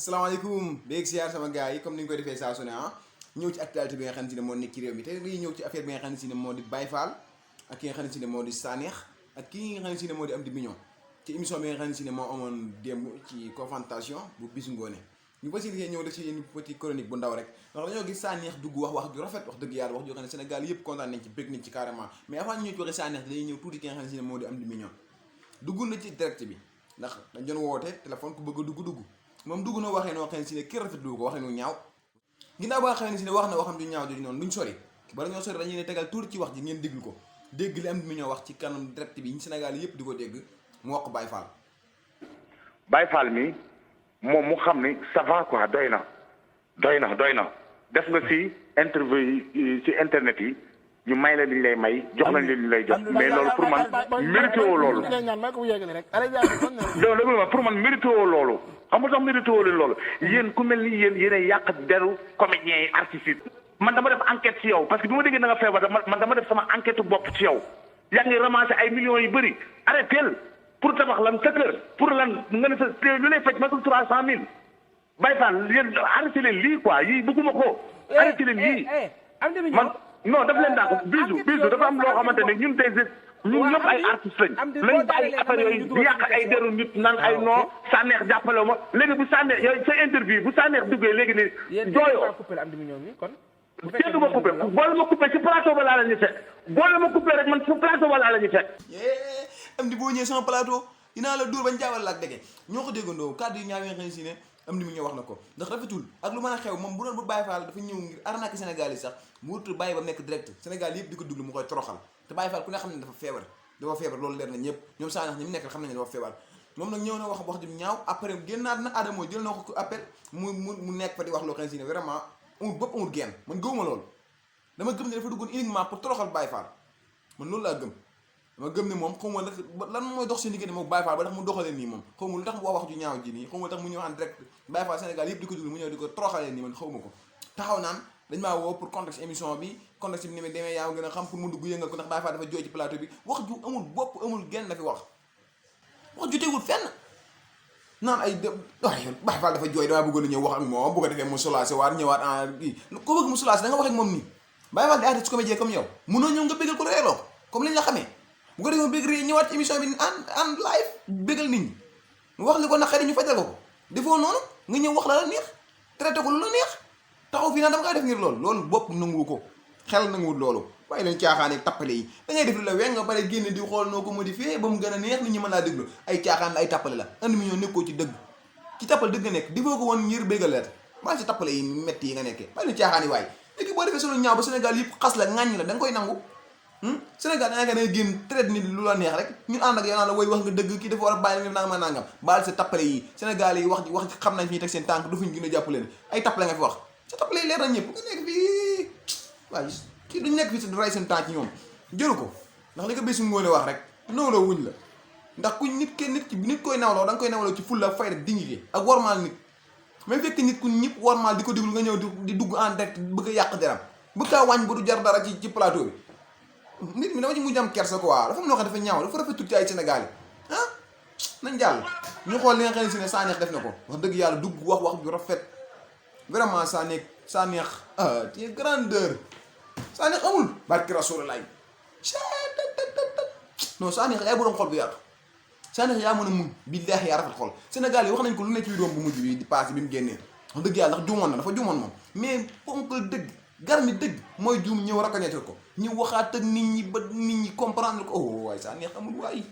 asalaamaaleykum beeg siyaar sama gars yi comme ni ñu koy defee saa su ne ñëw ci actualité bi nga xam ne moo nekk ci réew mi te dañuy ñëw ci affaire bi nga xam ne moo di Baye Fall ak ki nga xam ne moo di Sanekh ak ki nga xam ne moo di Amdy Mignon ci émission bi nga xam ne moo amoon démb ci confrontation bu bisu ngoone ñu fas yéene ñëw def ci une petite chronique bu ndaw rek ndax dañoo gis Sanekh dugg wax ju rafet wax dëgg yàlla wax joo xam ne Sénégal yëpp kontaan nañ ci bëgg nañ ci carrément mais avant ñu ñëw ci waxee Sanekh dañuy ñëw tuuti ki nga xam ne moo di Amdy Mignon dugg na ci direct bi ndax dañ doon woote téléphone ku bëgg a dugg moom dugg na waxee noo xam ne si ne kii rafetlu ko waxee nu ñaaw ginnaaw ba nga xam ne si ne wax na waxam ju ñaaw jooju noonu duñ sori bala ñoo sori dañuy ne tegal tuuti ci wax ji ngeen déglu ko dégg li Amdy Mignon wax ci kanam direct bi Sénégal yëpp di ko dégg mu wax ko Baye Fall. Baye Fall mi moom mu xam ni ça va quoi doy na def nga si interview yi ci internet yi ñu may la li ñu lay may jox lañ li ñu lay jox mais loolu pour man mérité woo loolu non pour man mérité woo loolu xam nga tax mérité woo leen loolu yéen ku mel ni yéen a yàq deru comédiens yi artistes yi man dama def enquête ci yow parce que bi ma déggee na nga feebar man dama def sama enquête bopp ci yow yaa ngi ramassé ay millions yu bëri arrêtel pour tabax lan sa kër pour lan nga ne sa lu lay faj matul 300 000 Baye Fall yéen arrêté leen lii quoi yii bëgguma ko arrêté leen yii man non daf leen daa bisu dafa am loo xamante ne ñun des ñun ñëpp ay artistes lañ bàyyi affaire yooyu di yàq ay deru nit naan ay non Sanekh jàppale ma léegi bu Sanekh yooyu sa interview bu Sanekh duggee léegi ni jooyoo kenn ma coupé boole ma coupé ci plateau ba laa la ñu fekk boole ma coupé rek man ci plateau ba laa la ñu fekk Amdy boo ñëwee sama plateau dinaa la dóor bañ jaawal la ak dege ñoo ko déggandoo kàddu yi ñaaw yi nga xam ne si ne Amdy Mignon wax na ko ndax rafetul ak lu mën a xew moom bu doon bu Baye Fall dafa ñëw ngir arnaque Sénégal yi sax mu wutul bàyyi ba nekk direct Sénégal yëpp di ko duglu mu koy toroxal te Baye Fall ku ne xam ne dafa feebar loolu leer na ñëpp ñoom Sanekh ñi mu nekkal xam nañ ne dafa feebar moom nag ñëw na wax ju ñaaw après génnaat na Adamo jël na ko appel mu nekk fa di wax loo xam ne si ne vraiment amul bopp amul genn man gëwuma loolu dama gëm ne dafa duggoon uniquement pour toroxal Baye Fall man loolu laa gëm dama gëm ne moom xaw ma lan mooy dox seen diggante moom Baye Fall ba tax mu doxalee nii moom xaw ma lu tax mu wax ju ñaaw ji nii xaw ma tax mu ñëw en direct Baye Fall Sénégal yëpp di ko duglu mu ñëw di ko toroxalee nii man xaw ma ko taxaw naan dañ maa woo pour contexte émission bi contexte bi ni mu demee yaa gën a xam pour mu dugg yëngal ko ndax Baye Fall dafa jooy ci plateau bi wax ju amul bopp amul genn la fi wax ju tegul fenn naan ay Baye Fall dafa jooy damaa bëggoon a ñëw wax ak moom bu ko defee mu soulagé waat ñëwaat en kii ko bëgg mu soulagé da nga wax ak moom nii Baye Fall di artiste comédien comme yow mënoo ñëw nga bégal ko reeloo comme liñ la xamee bu ko defee bëgg rek ñëwaat ci émission bi en live bégal nit ñi mu wax li ko naqari ñu fajal ko defoo noonu nga ñëw wax la neex traité ko lu la neex taxaw fii naan dama koy def ngir loolu bopp nanguwu ko xel nanguwul loolu waaye leen caaxaane tappale yi da ngay def lu la weñ nga bare génne di xool noo ko modifié ba mu gën a neex nit ñi mën laa déglu ay caaxaan la ay tappale la Amdy Mignon nekkoo ci dëgg ci tappale dëgg nga nekk defoo ko woon ngir bégal leet maa si tappale yi metti yi nga nekkee waaye leen caaxaan yi waaye léegi boo defee solo ñaaw ba Sénégal yëpp xas la ŋàññ la da nga koy nangu Sénégal da nga génn traite nit lu la neex rek ñun ànd ak yow naan la woy wax nga dëgg kii dafa war a bàyyi nangam nangam baal sa tappale yi Sénégal yi wax xam nañ fi ñu teg seen tànk du fuñ gën a jàpp leen ay tappale nga fi wax sa tappale yi leer na ñëpp nga nekk fii waaye kii duñ nekk fii si ray seen tànk ci ñoom jëlu ko ndax li ko bésu ngoone wax rek nawloo wuñ la ndax ku nit koy nawloo da nga koy nawloo ci fulla fayda dignité ak wormaal nit mais fekk nit ku ñëpp wormaal di ko déglu nga ñëw di dugg en direct bëgg a yàq deram bëgg kaa wàññ bu du jar dara ci plateau bi nit mi dama ci mujj am kersa quoi dafa am loo xam dafa ñaaw dafa rafetul ci ay Sénégal yi nañ jàll ñu xool li nga xam ne si ne Sanekh def na ko wax dëgg yàlla dugg wax ju rafet vraiment Sanekh ti grandeur Sanekh amul barki Rasulullah non Sanekh yaay borom xol bu yaatu Sanekh yaa mën a muñ billaahi yaa rafet xol Sénégal yi wax nañ ko lu ne ci vidéo bu mujj bi di passé bi mu génnee wax dëgg yàlla ndax juumoon na dafa juumoon moom mais ponkal dëgg gar mi dëgg mooy juum ñëw reconnaître ko ñu waxaat ak nit ñi ba nit ñi comprendre ko waaye Sanekh amul waay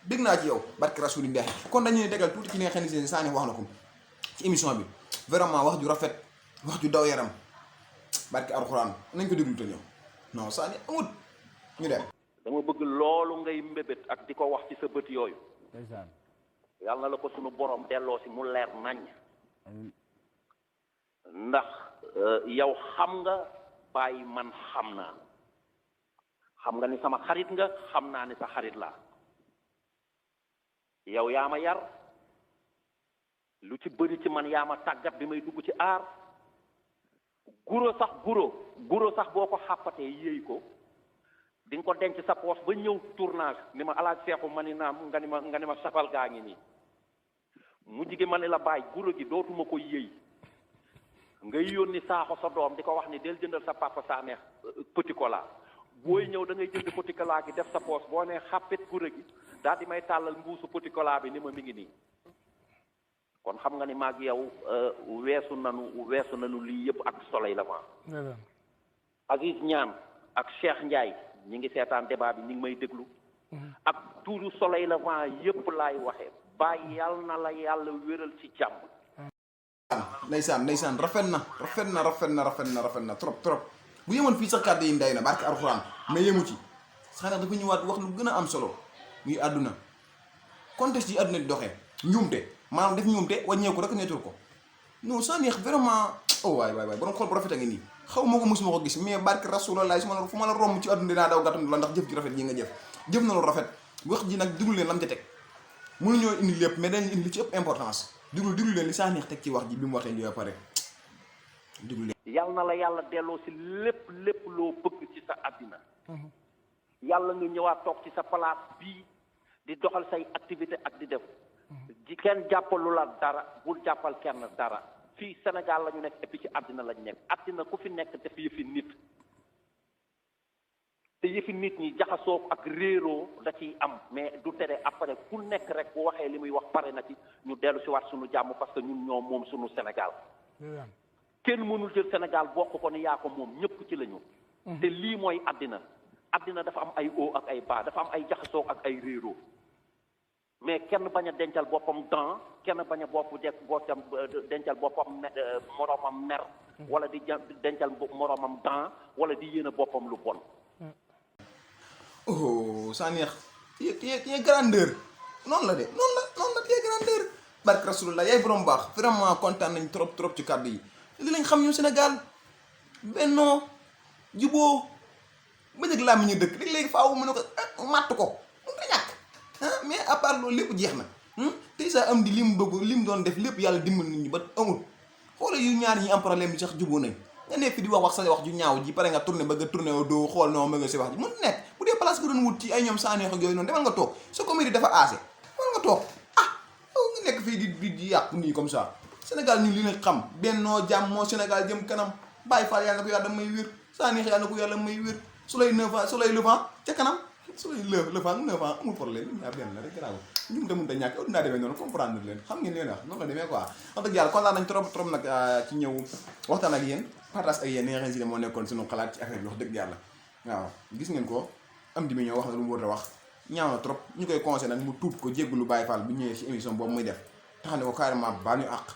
dégg naa ci yow barki Rasulullah kon dañuy tegal tuuti ci li nga xam ne Sanekh wax na ko ci émission bi vraiment wax ju rafet wax ju daw yaram barki alxuraan nañ ko déglu te ñëw non Sanekh amut ñu dem. dama bëgg loolu ngay mbébét ak di ko wax ci sa bët yooyu yàlla na la ko sunu borom delloo si mu leer nañ ndax yow xam nga bàyyi man xam nga ni sama xarit nga xam naa ni sa xarit laa yow yaa ma yar lu ci bëri ci man yaa ma tàggat bi may dugg ci aar guro sax boo ko xàppatee yéey ko di nga ko denc sa poos ba ñëw tournage ni ma alaaj seexu ma ni naam nga ni ma safal gaa ngi nii mujj gi ma ne la bàyyi guro gi dootuma ko yëy ngay yónni saaxo sa doom di ko wax ni del jëndal sa papa saa neex petit cola booy ñëw da ngay jënd petit cola gi def sa poos boo nee xàppet guro gi daal di may tàllal mbuusu petit cola bi ni ma mi ngi nii kon xam nga ni maag yow weesu nanu lii yëpp ak Soleil Levant Aziz Niane ak Cheikh Ndiaye ñi ngi seetaan débat bi ñi ngi may déglu ak tuuru Soleil Levant yëpp laay waxee bàyyi yàlla na la yàlla wéral ci jàmm ndeysaan rafet na trop bu yemoon fii sax kàddu yi nday na barke alxuraan mais yemu ci sax dafa ñëwaat wax lu gën a am solo muy àdduna contexte yi àdduna di doxee njuumte maanaam def njuumte wàññeeku rek nettul ko non ça neex vraiment oh waay borom xol bu rafet a ngi nii xaw ma ko mosuma ko gis mais barke rasulallah fu ma la romb ci àdduna dinaa daw gàttandu la ndax jëf ji rafet yi nga jëf na lu rafet wax ji nag diglu leen lam ca teg mënuñoo indi lépp mais dañ indi li ci ëpp importance diglu leen li saa neex teg ci wax ji bi mu waxee lii ba pare diglu leen yàlla na la yàlla delloo si lépp loo bëgg ci sa àddina yàlla nga ñëwaat toog ci sa place bii di doxal say activité ak di def di kenn jàppalu la dara bul jàppal kenn dara fii Sénégal la ñu nekk et puis ci àddina lañu nekk àddina ku fi nekk def yëfi nit te yëfi nit ñi jaxasoo ak réeroo da ciy am mais du tere après ku nekk rek bu waxee li muy wax pare na ci ñu dellu si waat suñu jàmm parce que ñun ñoo moom suñu Sénégal kenn mënul jël Sénégal bokk ko ni yaa ko moom ñëpp ci lañu te lii mooy àddina dafa am ay haut ak ay bas dafa am ay jaxasoo ak ay réeroo mais kenn bañ a dencal boppam dan kenn bañ a dencal boppam moroomam mer wala di dencal moroomam dan wala di yéene boppam lu bon oh saa neex yee grandeur noonu la yee grandeur barke rasulullah yaay borom baax vraiment kontaan nañ trop ci kàddu yi li lañ xam ñu Sénégal bennoo juboo ba njëkk laa mi ñu dëkk léegi faaw mu ne ko màtt ko mu ko ñàkk mais à part loolu lépp jeex na tey saa am di li mu bëgg li mu doon def lépp yàlla dimbal nit ñi ba amul xoola yu ñaar ñi am problème bi sax juboo nañ nga nekk fi di wax sa wax ju ñaaw ji pare nga tourné ba nga tourné doo xool noo ma nga si wax ji mun nekk bu dee place nga doon wut ci ay ñoom saa neex ak yooyu noonu demal nga toog sa comédie dafa aase demal nga toog nga nekk fii di yàqu nii comme ça Sénégal ñun li nga xam bennoo jàmm moo Sénégal jëm kanam Baye Fall yàlla na ko yàlla may wér saa neex yàlla na ko yàlla may wér Soleil Levant ca kanam Soleil Levant 9 ans amul problème ñaa benn la rek garaaw ñum te mënta ñàkk dinaa demee noonu comprendre leen xam ngeen leen wax noonu la demee quoi wax dëgg yàlla kontaan nañ trop nag ci ñëw waxtaan ak yéen partage ak yéen ni nga xam ne moo nekkoon suñu xalaat ci affaire bi wax dëgg yàlla waaw gis ngeen ko am di mi ñëw wax na lu mu war a wax ñaaw na trop ñu koy conseillé nag mu tuub ko jéggulu Baye Fall bu ñëwee ci émission boobu muy def tax ne ko carrément baal ñu àq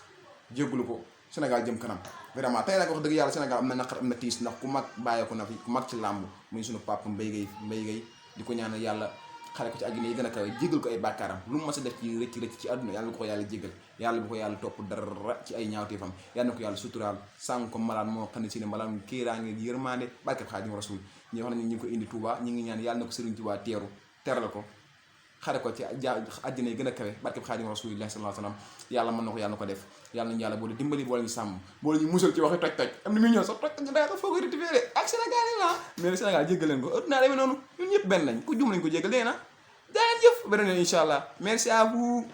jéggulu ko Sénégal jëm kanam vraiment tey nag wax dëgg yàlla Sénégal am na naqar am na tiis ndax ku mag bàyyeeku na fi ku mag ci làmb muy suñu papa Mbaye Gueye di ko ñaanal yàlla xale ko ci àddina yi gën a kawe jégal ko ay bàkkaaram lu mu mas a def ci rëcc ci àdduna yàlla bu ko yàlla jégal yàlla bu ko yàlla topp dara ci ay ñaawteefam yàlla na ko yàlla suturaal sàng ko malaan moo xam ne si ne malaan kéeraange yërmande barke Xaadimu Rasuul ñi wax nañ ñu ngi ko indi Touba ñi ngi ñaan yàlla na ko Sëriñ Touba teral ko xare ko ci àddina yi gën a kawe barke Xaadimu Rasuul sallallahu alayhi wa sallam yàlla mën na ko yàlla na ko def yàlla nañu yàlla boole dimbali boole ñu sàmm boole ñu musal ci waxi toj am na muy ñëw sax toj day ko foog a récupéré ak Sénégal yi la mais Sénégal jéggal leen ko naa demee noonu ñun ñëpp benn lañ ku jum lañ ko jéggal dee na jaayeen jëf beneen yoon incha allah merci à vous